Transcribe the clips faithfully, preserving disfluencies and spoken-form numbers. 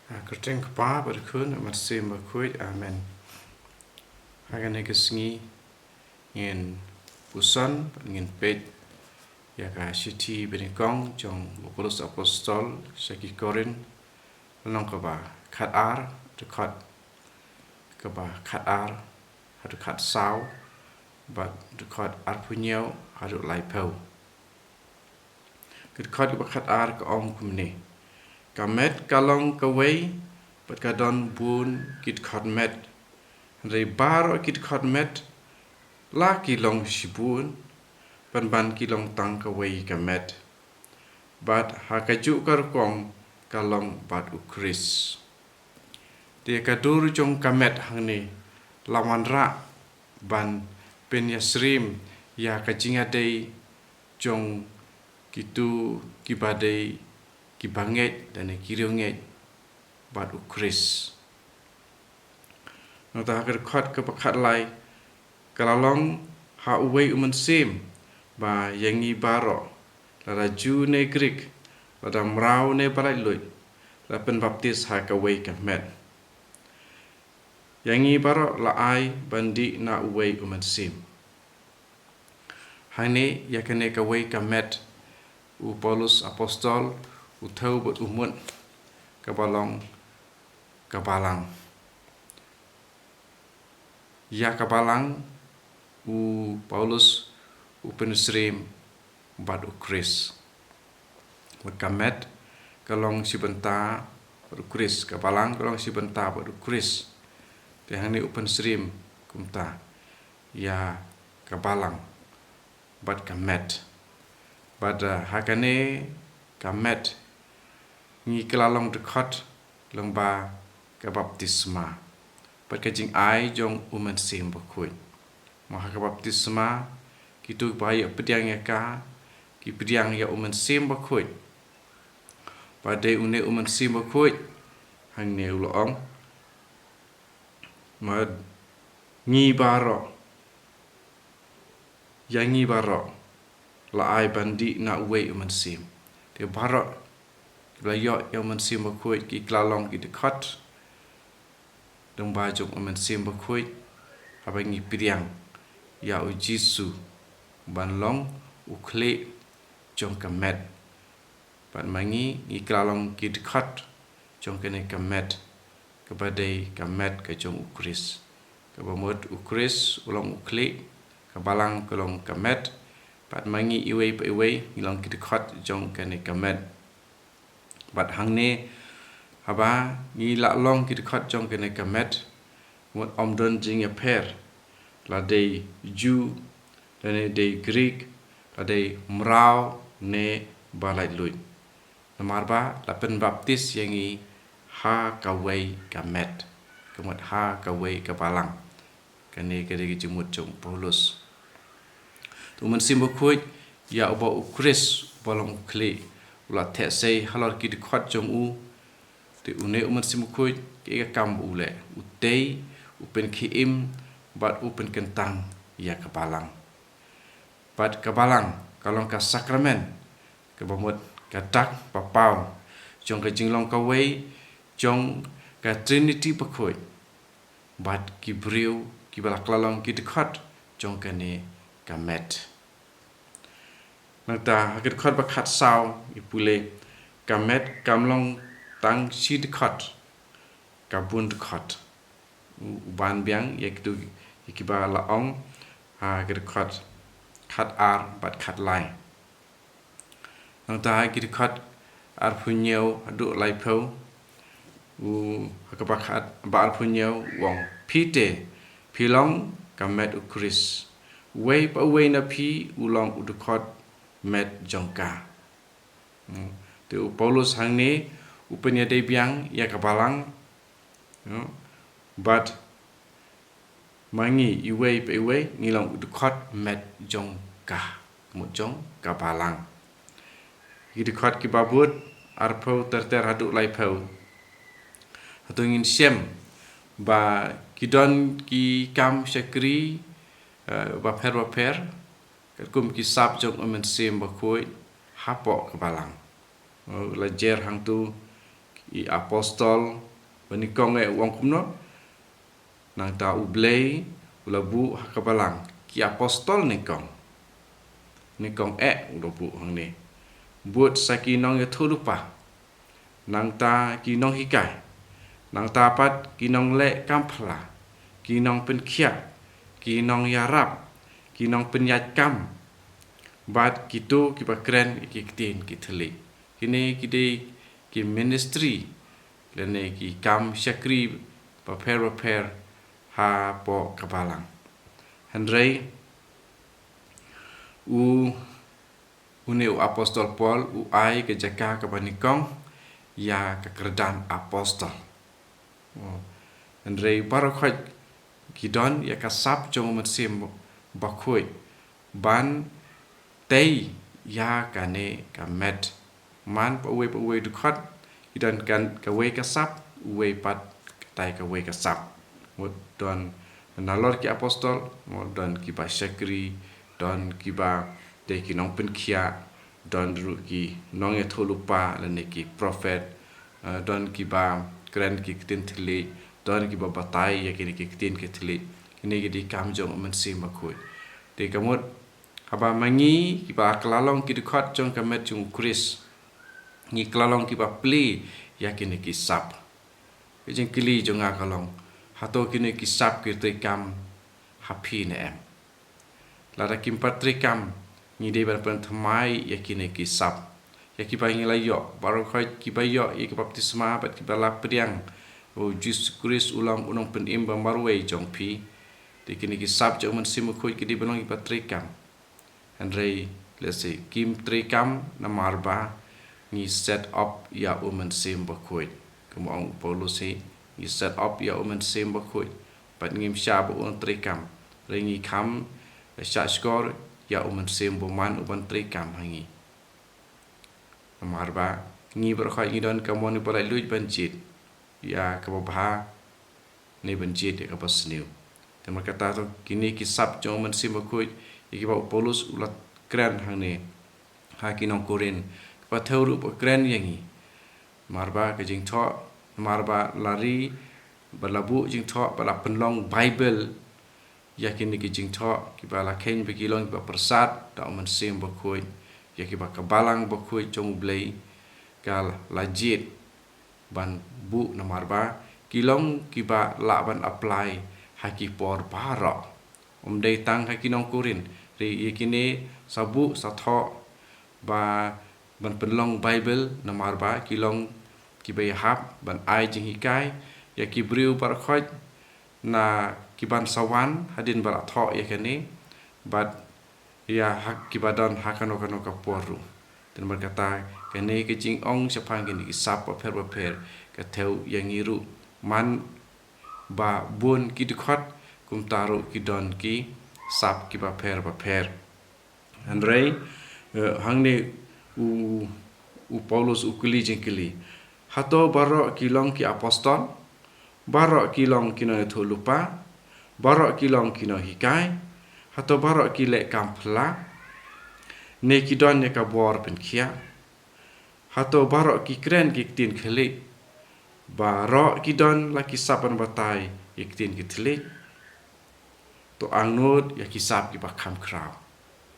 Ha ka kyrteng ka Kpa bad ka Khun bad ka Mynsiem Bakhuid. Amen. Ha kane ka sngi ngin puson bad ngin peit ïa ka shithi banyngkong jong u Paulus Apostol sha ki Korinth, lynnong kaba khatar, dkhot kaba khatar haduh khatsaw, bad dkhot arphew hynñiew haduh laiphew. Ka dkhot kaba khatar ka ong kumne: Ka met ka long kawei bad ka don bun ki dkhot met. Hynrei baroh ki dkhot met la ki long shibun, pynban ki long tang kawei ka met. Bad ha kajuh ka rukom ka long bad u Khrist. Te ka dur jong ka met hangne la wanrah ban pynïasyriem ïa ka jingïadei jong kito kiba dei kiba ngeit lane ki riewngeit bad u Khrist. Nangta ha ka dkhot kaba khatlai ka la long ha uwei u Mynsiem ba ïa ngi baroh, lada Jiw ne Grik, lada mraw ne ba laitluid, la pynbaptis ha kawei ka met. Ïa ngi baroh la ai ban dih na uwei u Mynsiem. Hangne ïa kane kawei ka met u Paulus Apostol u thew bad u mut kaba long ka balang. Ïa ka balang u Paulus u pynsyriem bad u Khrist. Bad ka met ka long shi bynta bad u Khrist, ka balang ka long shi bynta bad u Khrist. Te hangne u pynsyriem kumta ïa ka balang bad ka met. Bad, eh, ha kane ka met ngi kylla long dkhot lyngba ka baptisma bad ka jingai jong u Mynsiem Bakhuid. Mo, ha ka baptisma kito ba ïoh pdiang ïa ka ki pdiang ïa u Mynsiem Bakhuid. Ba dei une u Mynsiem Bakhuid hangne u la ong, ma ngi baroh, ïa ngi baroh la ai ban dih na uwei u Mynsiem. Te baroh kiba la ïoh ïa u Mynsiem Bakhuid ki kylla long ki dkhot lyngba jong u Mynsiem Bakhuid haba ngi pdiang ïa u Jisu ban long u khlieh jong ka met. Bad ma ngi ngi kylla long ki dkhot jong kane ka met, kaba dei ka met ka jong u Khrist. Kaba mut u Khrist u long u khlieh, ka balang ka long ka met, bad ma ngi iwei pa iwei ngi long ki dkhot jong kane ka met. Bad hangne haba ngi la long ki dkhot jong kane ka met, mut ym don jingïapher la dei Jiw, la dei Grik, la dei mraw ne ba laitluid. Namar ba la pynbaptis ïa ngi ha kawei ka met, ka mut ha kawei ka balang. Kane ka dei ka jingmut jong u Paulus. Te u Mynsiem Bakhuid ïa uba u Khrist uba long u khlieh u la theh sei halor ki dkhot jong u. Te une u Mynsiem Bakhuid kaei ka kam ba u leh? U tei, u pynkhie im bad u pynkyntang ïa ka balang. Bad ka balang ka long ka sakramen, kaba mut ka dak ba paw jong ka jinglong kawei jong ka Trinity Bakhuid bad ki briew kiba la kylla long ki dkhot jong kane ka met. Nangta ha ka dkhot ba khatsaw ngi pule, ka met kam long tang shi dkhot, ka bun dkhot. U ban biang ïa kito, ïa kiba la ong ha ka dkhot khatar bad khatlai. Nangta ha ki dkhot arphew hynñiew haduh laiphew, u ha kaba khat, ba arphew hynñiew u ong, phi te phi long ka met u Khrist. Uwei pa uwei na phi u long u dkhot met jong ka. Hmm. Te u Paulus hangne u pynïadei biang ïa ka balang. Hmm. Bad ma ngi iwei pa iwei ngi long u dkhot met jong ka, mut jong ka balang. Ki dkhot kiba bud arphew ter ter haduh laiphew. Hato ngin shem ba ki don ki kam shakri, eh, bapher bapher, katkum ki sap jong u Mynsiem Bakhuid hapoh ka balang. Eh, la jer hangto ki i apostol ba nyngkong eh u ong kumno? Nangta U Blei u la buh ha ka balang ki apostol nyngkong. Nyngkong eh u la buh hangne. Bud sa ki nongïathuhlypa. Nangta ki nonghikai. Nangta pat ki nongleh kam phylla. Ki nongpynkhiah. Ki nongïarap. Ki nongpynïaid kam. Bad kito kiba kren ki ktien ki thylliej. Kine ki dei ki ministry lane ki kam shakri bapher bapher hapoh ka balang. Hynrei u, une u apostol Paul u ai ka jaka kaba nyngkong ïa ka kyrdan apostol. Oh. Hynrei baroh khoit ki don ïa ka sap jong u Mynsiem Bakhuid ban tei ïa kane ka met. Man pa uwei pa uwei dkhot ki don kan kawei ka sap, uwei pat katai kawei ka sap. Mut don nalor ki apostol, mut don kiba shakri, don kiba dei ki nongpynkhiah, don ruh ki nongïathuhlypa lane ki prophet, eh, don kiba kren ki ktien thylliej, don kiba batai ïa kine ki ktien ki thylliej. Kine ki dei kam jong u Mynsiem Bakhuid. Te ka mut haba ma ngi kiba kylla long ki dkhot jong ka met jong u Khrist, ngi kylla long kiba plie ïa kine ki sap. Ka jingkylli jong nga ka long, hato kine ki sap ki treikam ha phi ne em? Lada kim pat treikam, ngi dei ban pynthymmai ïa kine ki sap. Ïa kiba ngi la ïoh, baroh khoit kiba ïoh ïa ki baptisma bad kiba la pdiang u Jisu Khrist u long u nongpynim ba marwei jong phi. Te kine ki sap jong u Mynsiem Bakhuid ki dei ban long kiba treikam. Hynrei lehse kim treikam namar ba ngi set up ïa u Mynsiem Bakhuid. Kumba ong u Paulus hi, ngi set up ïa u Mynsiem Bakhuid. Bad ngim shah ba un treikam. Hynrei ngi kham shah shkor ïa u Mynsiem Bymman uban treikam ha ngi. Namar ba ngi baroh khoit ngi don ka mon ba laitluid ban jied ïa kaba bha ne ban jied ïa kaba sniew. Te namar kata to kine ki sap jong u Mynsiem Bakhuid ïa kiba u Paulus u la kren hangne ha ki nong Korinth, kaba thew ruh ba kren ïa ngi. Namar ba ka jingthoh, namar ba la ri, ba la buh jingthoh, ba la pynlong Baibl ïa kine ki jingthoh kiba la kheiñ ba ki long kiba pyrsad da u Mynsiem Bakhuid, ïa kiba ka Balang Bakhuid jong U Blei ka la jied ban buh namar ba ki long kiba lah ban apply ha ki por baroh. Um dei tang ha ki nong Korinth, hynrei ïa kine sa buh sa thoh ba ban pynlong Baibl namar ba ki long kiba ïahap ban ai jinghikai ïa ki briew baroh khoit na kiban sa wan hadien ba la thoh ïa kane bad ïa ha kiba don ha kano kano ka por ruh. Te namar kata kane ka jingong shaphang kine ki sap bapher bapher ka thew ïa ngi ruh man ba bun ki dkhot kumta ruh ki don ki sap kiba pher bapher. Hynrei, eh, hangne u, u Paulus u kylli jingkylli. Hato baroh ki long ki apostol? Baroh ki long ki nongïathuhlypa? Baroh ki long ki nonghikai? Hato baroh ki leh kam phylla? Ne ki don ïa ka bor pynkhiah? Hato baroh ki kren ki ktien khlieh? Baroh ki don la ki sap ban batai ïa ki ktien ki thylliej? To angnud ïa ki sap kiba kham khraw.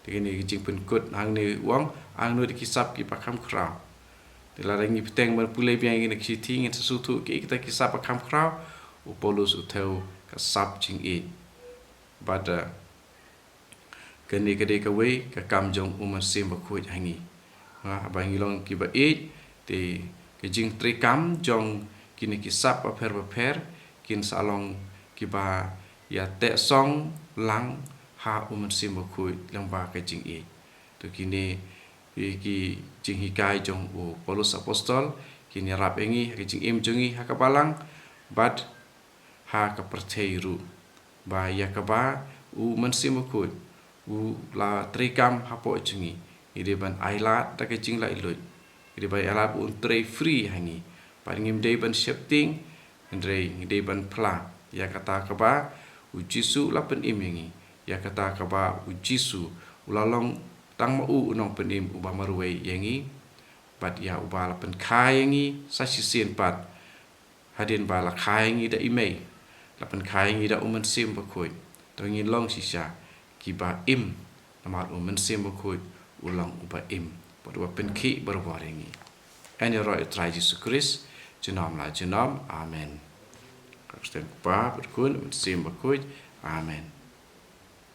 Te kine ki jingpynkut hangne u ong, angnud ïa ki sap kiba kham khraw. Te lada ngi bteng ban pule biang ïa kine ki shithi ngin sa sngewthuh kiei kita ki sap ba kham khraw, u Paulus u thew ka sap jingïeit. Bad, eh, kane ka dei kawei ka kam jong u Mynsiem Bakhuid ha ngi. Ha, ba ngi long kiba ïeit, te ka jingtreikam jong kine ki sap bapher bapher kin sa long kiba ïa teh song lang ha u Mynsiem Bakhuid lyngba ka jingïeit. To kine ki jinghikai jong u Paulus apostol kin ïarap ïa ngi ha ka jingim jong ngi ha ka balang bad ha ka pyrthei ruh. Ba ïa kaba u Mynsiem Bakhuid u la treikam hapoh jong ngi, ngi dei ban ailad da ka jinglaitluid. Ngi dei ban ailad ba un trei free ha ngi. Bad ngim dei ban sheptieng, hynrei ngi dei ban pla ïa kata kaba u Jisu u la pynim ïa ngi. Ïa kata kaba u Jisu u la long tang ma u u nongpynim uba marwei ïa ngi. bad ïa uba la pynkha ïa ngi sa shisien pat, hadien ba la kha ïa ngi da i mei, la pynkha ïa ngi da u Mynsiem Bakhuid. To ngin long shisha kiba im, namar u Mynsiem Bakhuid u long uba im bad uba pynkhih barabor ïa ngi. Yn ïaroh ïa u Trai Jisu Khrist junom la junom. Amen. Ka kyrteng u Kpa bad u Khun, u Mynsiem Bakhuid. Amen.